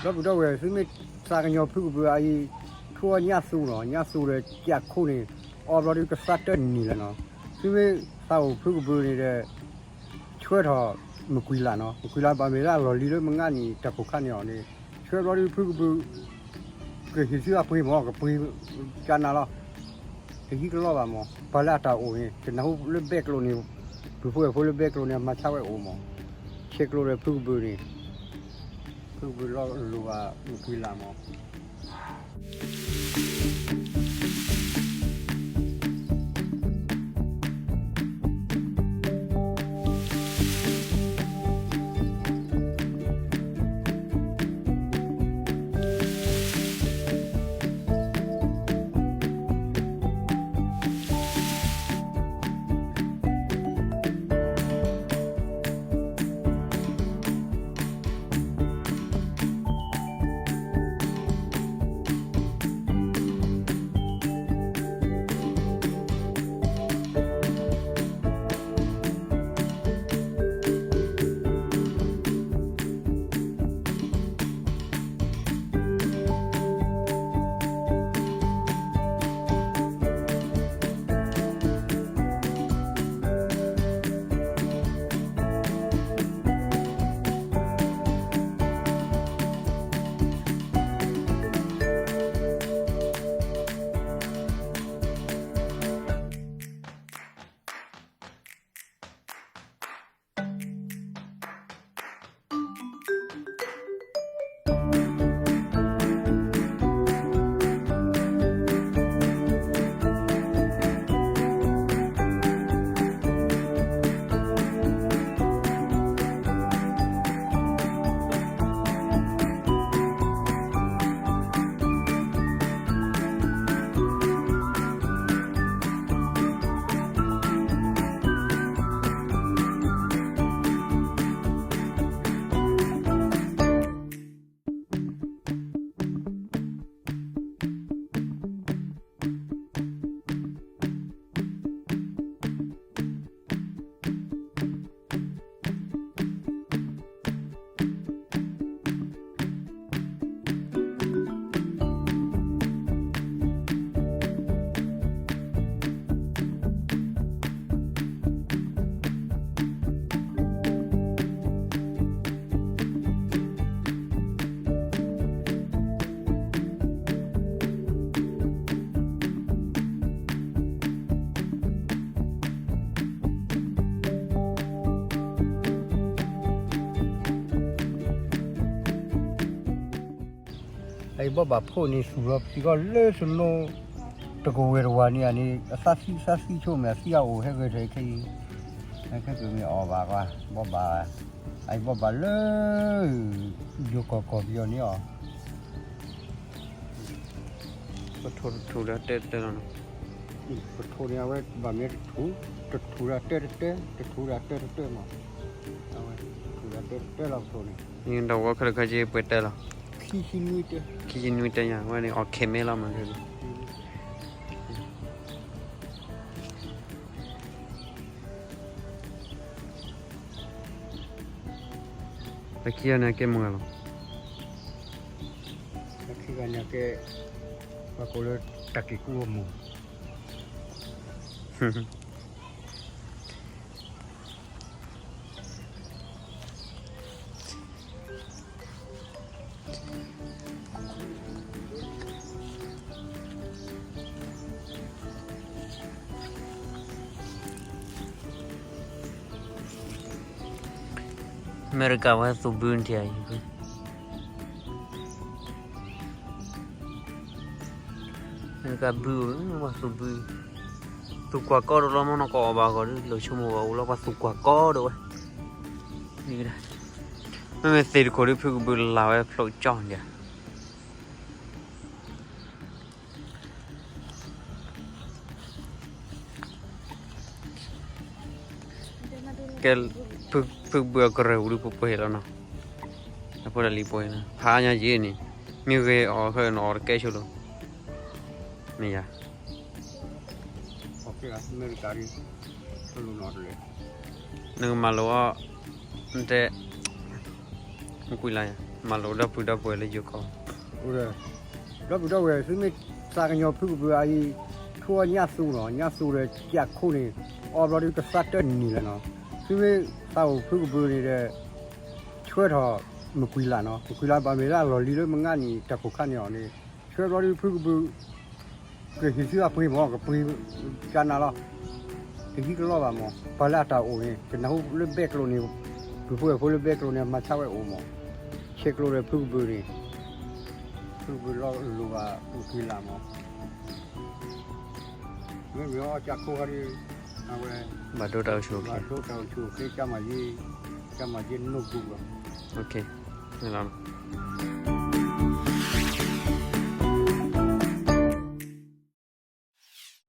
ဒီပုၢ်ဒီဝဲၢ် သုမ့ၢ်သးကညီၤဖုကဘုးအံၤ ထိၣ်အီၣ်ညၣ်သူနီၤ, ညၣ်သူဒီးကၢ်ခိၣ်န့ၣ် အီဘျီဒုးကသၣ်တၢၢ်နံၤလီၤနီၤ. သုမ့ၢ်သးအိၣ်ဖုကဘုးန့ၣ်ဒီး ဆှၢထီၣ်မကွံာ်လၢ်နီၤ, မကွံာ်လၢ်ဘၣ်မ့ၢ်ဒၣ်လီၢ်လံၤလၢမုၢ်နံၤတၢ်ကိၢ်ခါန့ၣ်အီၤန့ၣ်, ဆှၢဘျီဒုးဖုကဘုး ကဟ့ၣ်သုအပှ့ၤမၢ် ကပှ့ၤကနၤလီၤ. တဟံးကလီၢ်ဘၣ်မၢ်, ပှၤလၢအတၢ်အိၣ်န့ၣ် တနၢ်ဟူလၢဘဲကျိၤန့ၣ်, ပုၢ်ဖိဝဲၢ်ဖိလၢဘဲကျိၤန့ၣ် အမၤဆါဝဲအိၣ်မၢ်, ဆဲးကျိးဒီးဖုကဘုးန့ၣ်, ဖုကဘုးလီၤလိၤဘၣ်မကွံာ်လၢ်မၢ်. အအံၤဘီၣ်ဘၣ်ဖိန့ၣ် သူၣ်လီၤပသံကီၢ်လၢသနိ တကဝဲၤတဝၤန့ၣ်န့ၣ် အသးသံသးသံဆိမ့ၢ်အသံအအိၣ်ဟဲဂဲၤထဲခဲအံၤ, ဟဲခဲကမ့ၢ်အီၣ်ဘၣ်ကွၢ် ဘီၣ်ဘၣ်, အအံၤဘီၣ်ဘၣ်လၢ ယိၤကီၢ်ကီၢ်ပယီၤန့ၣ်အီၤ ပထိၣ်တထူၣ်ဒီးတၢတၢလီၤနီၤ, ပထိၣ်န့ၣ် အဝဲဘၣ်မ့ၢ်တထူၣ်, တထူၣ်ဒီးတၢတၢ, တထူၣ်ဒီးတၢတၢမး, အဝဲတထူၣ်ဒီးတၢတၢလီၤပထိၣ်န့ၣ်, ဒီးဝဲခဲလၢာ်ခဲဆ့ပှဲၤတၢလီၤ, ခံဆံနွံတၢ, ခံဆံနွံတၢညါ အဝဲန့ၣ်အီၣ်ခဲမ့ၢ်လီၤမး လၢခံဂၤန့ၣ်ကဲမုၢ်ဂၤလီၤ, လၢခံဂၤန့ၣ်ကဲ ပှၤကိးလၢတၢ်က့ၤကူအမိၢ်, အမဲရကၤဝဲသူၣ်ဘုထံၣ်အံၤ, အမဲရကၤဘု, ပှၤသူၣ်ဘု, သူၣ်ကွၢ်ကီဒိၣ်လီၤမးနီၤ ကအီၣ်ဘၣ်ဂီၢ်ဒုး လိာ်ဆိကမိၣ်ဘၣ်အိၣ်လီၤ ပှၤသူၣ်ကွၢ်ကီဒိၣ်ဝဲ, မ့မ့ၢ်သ့ၣ်တခိၣ်ဒုး ဖုကဘုးလၢ်ဝဲဖျိကၠီဒၣ် ကဲ, ဖုကဘုးအကရၢၢ်ပူၤဒုးပှဲၤလီၤနီၤ, အဖိဒၣ်လံၤပှဲၤလီၤ ဖးညါယံၤန့ၣ်, မ့ၢ်ဂ့ၤအီၤခဲအံၤနီၤ အီၤတကဲဆိလီၤ, မ့ၢ်ယၤ, နကမၤလိာ်အီၤ, နတဲ, မကွံာ်လၢ်ယၤ မၤလိဒီပုၢ်ဒီဝဲၢ်လၢယိၤကီၢ်, ဒီပုၢ်ဒီဝဲၢ် သုမ့ၢ်သးကညီၤဖုကဘုးအံၤ, ထိၣ်အီၣ်ညၣ်သူဒီး ညၣ်သူဒီးကၢ်ခိၣ်န့ၣ်, အီဘျီဒုးကသၣ်တၢၢ်နံၤလၢၤနီၤ. သုမ့ၢ်သးအိၣ်ဖုကဘုးန့ၣ်ဒီး ဆှၢထီၣ်မကွံာ်လၢ်နီၤ, မကွံာ်လၢ်ဘၣ်မ့ၢ်လၢအလီၢ်လံၤလၢမုၢ်ဂၢ်နံၤတၢ်ခိၣ်ခါန့ၣ်အီၤန့ၣ်, ဆှၢဘျီဒုးဖုကဘုး ကဟံးသုအပှ့ၤမၢ်, ကပှ့ၤကနၤလီၤ. တဟံးကလီၢ်ဘၣ်မၢ်, ပှၤလၢအတၢ်အိၣ်န့ၣ် ကနၢ်ဟူလၢဘဲကျိၤန့ၣ်, ပုၢ်ဖိဝဲၢ်ဖိလၢဘဲကျိၤန့ၣ် မၤဆါဝဲအိၣ်မၢ်, ဆဲးကျိးဒီးဖုကဘုးန့ၣ်, ဖုကဘုးလီၤလိၣ်ဘၣ်အိၣ်က့ၤလၢ်မၢ်. မ့မ့ၢ်အီၣ်ကၢ်ခိၣ်ခါဒီး အဝဲ ဘၣ်ဒိတၢ်အိၣ်ဆူၣ်အိၣ်ချ့, ဘၣ်ဒိတၢ်အိၣ်ဆူၣ်အိၣ်ချ့, ကမၤယ့, ကမၤယ့နိၣ်ဘူးလီၤ.